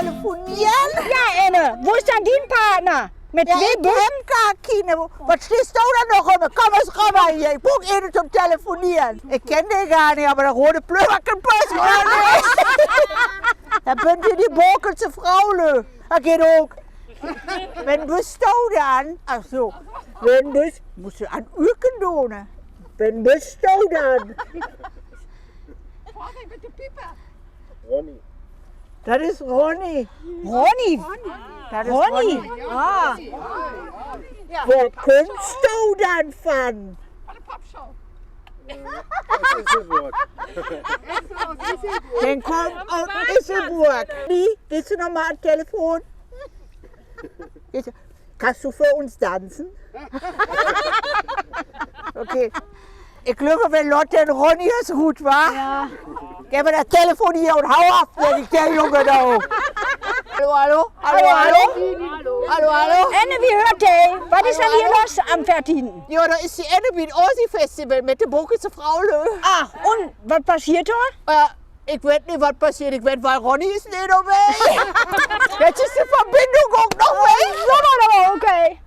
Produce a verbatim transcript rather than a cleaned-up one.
Telefonieren? Ja, Enne, wo is denn dien Partner? Mit twee Böös? Ik heff gor kene. Wat stehst du denn noch rüm? Kumm es röver hier. Ik bruuk een to'n Telefonieren. Ik kenn de gor nich, aver de rode Plöverken passt gor nich. Dor bünt ji de Bokelse Fraulü. Dat geiht ok. Wen büst du denn? Ach so. Wen büst, musst du an Üken doon, ne? Wen büst du denn? Ronny. Dat is Ronny. Ronny? Dat is Ronny. Ah. Wo kummst du denn van? Den kummt ut Isselburg. Wie, willst du noch mal an Telefon? Kannst du för uns danzen? Okay. Ik glööv, wi laat den Ronny es rut, wa? Ja. Geev mi dat Telefon hier un hau af, wenn ik de Jung do. Hallo, hallo? Hallo, hallo? Hallo, hallo? Enne, wi höört di. Wat is denn hier los an'n veerteihnten? Ja, dor is de Enne bi't Osi-Festival mit de Bokelse Fraulü. Ah, un wat passeert dor? Äh, ik weet nich, wat passeert. Ik weet, wiel Ronny is nich dorbi. Jetzt is de Verbindung ok noch weg. So, aver okay.